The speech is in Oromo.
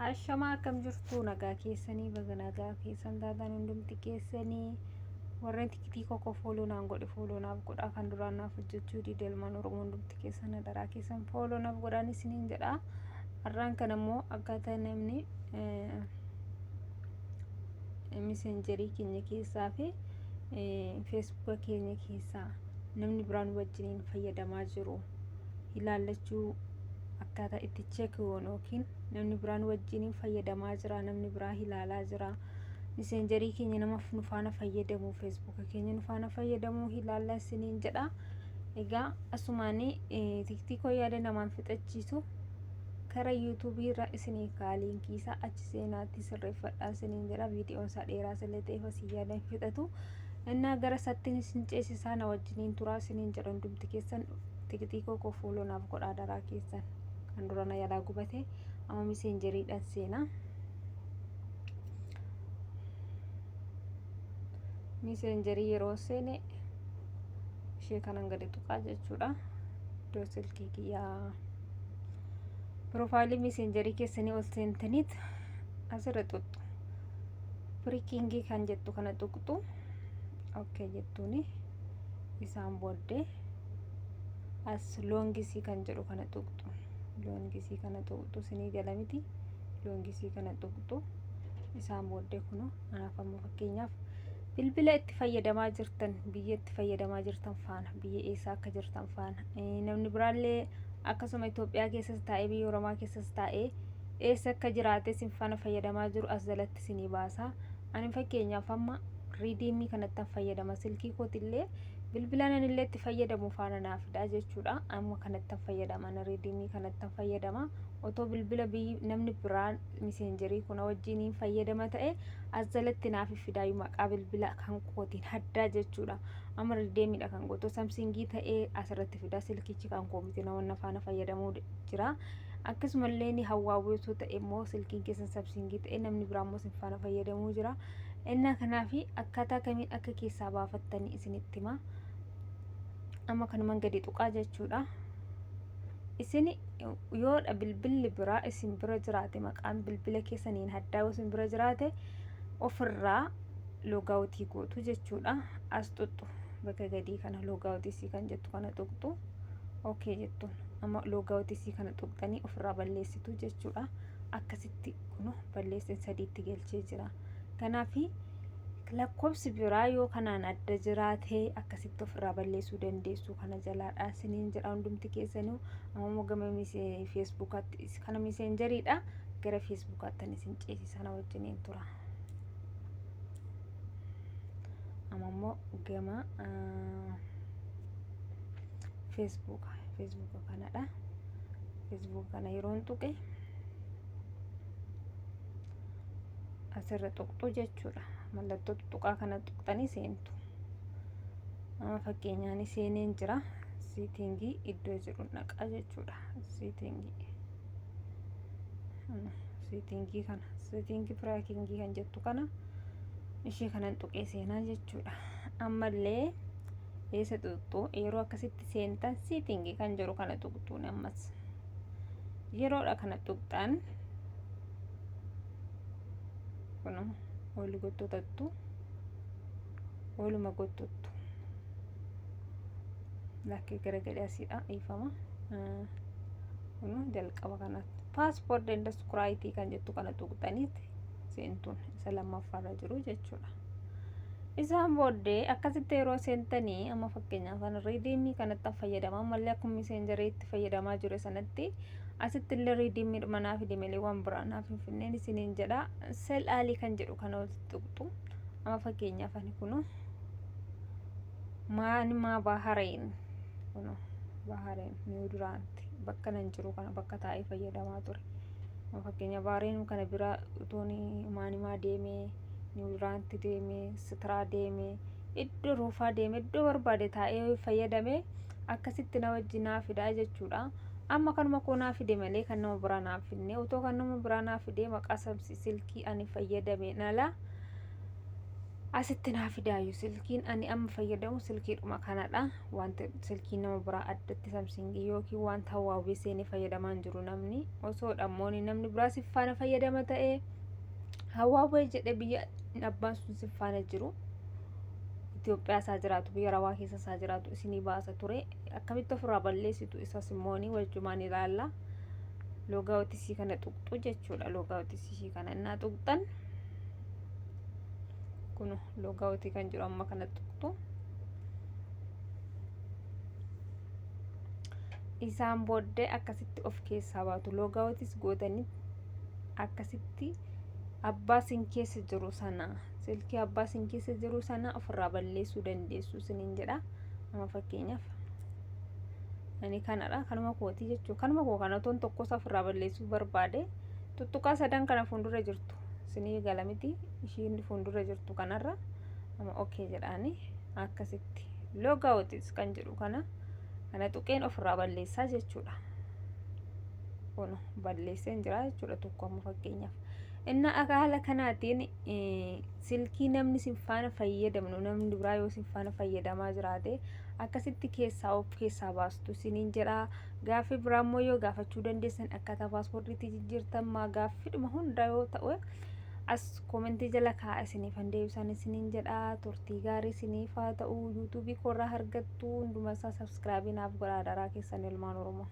Ashamaa, akkam jirtu? Nagaa keessanii? Baga nagaa keessan taatan hundumti keessanii. Warreen TikTok koo follow naan godhe, follow naaf godhaa. Kan duraan naaf hojjechuu dide, ilmaan Oromoo hundumti keessan hadaraa keessan follow naaf godhaan isiniin jedha. Har'aan kan ammoo akkaataa namni Messengerii keenya keessaa fi Facebooka keenya keessaa namni biraan wajjiniin fayyadamaa jiru ilaallachuu, akkaataa itti check goonu yookiin namni biraan wajjiniin fayyadamaa jira, namni biraa ilaalaa jira, Messengerii keenya nama nu faana fayyadamu, Facebooka keenya nu faana fayyadamu ilaallaa isiniin jedha. Egaa asumaanii TikTokoo yaada namaan fixachiisu kara YouTubeii irra isinii kaa linkii isaa, achi seenaatti sirreeffadhaa isiniin jedha. Viidiyoon isaa dheeraa sillee ta'eef asii yaada hin fixatu. Innaa gara sattiin isin ceesisaa, na wajjiniin turaa isiniin jedha. Hundumti keessan TikTokoo koo follow naaf godhaa daraa keessan, kan dura na yalaa gubate. Amma Messengeriidhaan seenaa. Messengerii yeroo seene ishee kanan gadi tuqaa jechuudha. Iddoo silkii kiyyaa profileii Messengerii keessanii ol seentaniit asirra tuqxu. Tracking kan jettu kana tuqxu. Okay jettuuni. Isaan booddee as logsii kan jedhu kana tuqxu. Logsii kana tuqxu, sinii gala miti? Logsii kana tuqxu. Isaan booddee kuno anaaf amma fakkeenyaaf bilbila itti fayyadamaa jirtan, biyya itti fayyadamaa jirtan faana, biyya eessaa akka jirtan faana, namni biraallee akkasuma Itoophiyaa keessas taa'ee, biyya Oromaa keessas taa'ee, eessa akka jiraate isin faana fayyadamaa jiru as jalatti isinii baasa. Ani fakkeenyaaf amma Redmi kanatti fayyadama. Silkii kootillee bilbila nanillee itti fayyadamu faana naa fida jechuudha. Amma kanatti fayyadama, Redmi kanatti fayyadama. Otoo bilbila biyyi namni biraan Messengerii kuna wajjiniin fayyadama ta'e as jalatti naaf fidaayu maqaa bilbila kan kootiin haddaa jechuudha. Amma Redmidha kan gootu. Samsungii ta'ee asirratti fida. Silkichi kan koo miti, namoonni faana fayyadamuu jira. Akkasumallee ni Huawei osoo ta'e immoo, silkiin keessan Samsungii ta'e, namni biraa immoo isin faana fayyadamuu jira. Innaa kanaaf akkaataa kamiin akka keessaa baafattanii isinitti hima. Amma kanuman gadi tuqaa jechuudha. Isin yoodha bilbilli biraa isin bira jiraate, maqaan bilbila keessaniin haddaa isin bira jiraate, ofirraa logoutii gootu jechuudha. As tuqxu, bakka gadii kana logoutii kan jettu kana tuqxu. Okay jettuun. Amma logoutii kana tuqxanii ofirraa balleessitu jechuudha. Akkasitti kuno balleessin, sadiitti galchee jira. Kanaaf lakkoofsi biraa yoo kanaan adda jiraate akkasitti ofirraa balleessuu dandeessu kana jalaadha isiniin jedha hundumti keessanuu. Amma gama Facebookaatti, kana Messengeriidha, gara Facebookaatti isin ceesisa, wajjiniin tura. Amma immoo gama Facebooka, Facebooka kanadha. Facebooka kana yeroon tuqe asirra tuqxu jechuudha. Mallattoo tuttuqaa kana tuqxanii seentu. Amma fakkeenyaan seeneen jira. Settingii iddoo jedhu naqaa jechuudha. Settingii, settingii kana, settingii tracking kan jettu kana, ishee kanan tuqee seenaa jechuudha. Ammallee eessa tuqxu? Yeroo akkasitti seentan settingii kan jedhu kana tuqxuun, ammas yeroodha kana tuqxan kun ol gottotattu, oluma gottottu. Lakkee gara gadii asiidha, dhiifama. Kun jalqaba kanatti password and security kan jettu kana tuqxaniiti seentuun, isa lammaffaarra jiru jechuudha. Isaan booddee akkasitti yeroo seentanii, amma fakkeenyaaf kan Redmi kanatti fayyadama. Ammallee akkuma Messengeriitti fayyadamaa jiru sanatti asitti illee Redmi dhuma naa fide malee waan biraa naaf hin finneen isiniin jedha. Sell all kan jedhu kana walitti tuqxu. Amma fakkeenyaaf ani kunu maani maa Bahareen, kunu Bahareen New Durant bakka nan jiru kana bakka taa'ee fayyadamaa ture. Amma fakkeenya Bahareen kana bira utuun maanimaa deemee, New Durant deemee, Sitraa deemee, iddoo ruufaa deemee, iddoo barbaade taa'ee fayyadame akkasitti na wajji naa fidaa jechuudha. Amma kanuma koo naa fide malee kan nama biraa naa fidne. Otoo kan nama biraa naa fide, maqaa silkii ani fayyadame nala Asitti naa fidaayu. Silkiin ani amma fayyadamu silkiidhuma kanadha. Wanta silkii nama biraa addatti Samsungii yookiin wanta Huawei seenee fayyadamaa hin jiru. Namni osoo dhammooni namni biraa si faana fayyadama ta'ee Huawei jedhe, biyya abbaan sun si faana jiru, Itoophiyaa isaa jiraatu, biyya Arabaa keessa isaa jiraatu, isinii baasa ture. Akkamitti ofirraa balleessitu isas immooni wajjumaan ilaalla. Logoutisii kana tuqxu jechuudha. Logoutisii kana innaa tuqxan, kun logoutii kan jiru amma kana tuqxu. Isaan booddee akkasitti of keessaa baatu. Logoutis gootanii akkasitti abbaa sin keessa jiru sana, silkii abbaa sin keessa jiru sana ofirraa balleessuu dandeessu isiniin jedha. Amma fakkeenyaaf ani kanadha, kanuma kootii jechuu, kanuma koo kana otoon tokkosa ofirraa balleessuu barbaade, tuttuqaa sadan kana fuuldura jirtu isinii gala miti? Ishiin fuuldura jirtu kanarra amma okay jedhaani, akkasitti logoutis kan jedhu kana tuqeen ofirraa balleessaa jechuudha. Kun balleesseen jira jechuudha tokko. Amma fakkeenyaaf inna akka haala kanaatiin silkii namni sin faana fayyadamnu, namni biraa yoo sin faana fayyadamaa jiraate, akkasitti keessaa of keessaa baastu isiniin jedha. Gaaffii biraa immoo yoo gaafachuu dandeessan, akkaataa passwordiitti jijjiirtan maa, gaaffiidhuma hunda yoo ta'u, as commentii jala kaa'a, isiniif deebisan isiniin jedha. Turtii gaarii isiniif haa ta'u. YouTubeii koorraa argattu hunduma isaa. Subscribeii naaf godhaa daraa keessan, ilmaan Oromoo.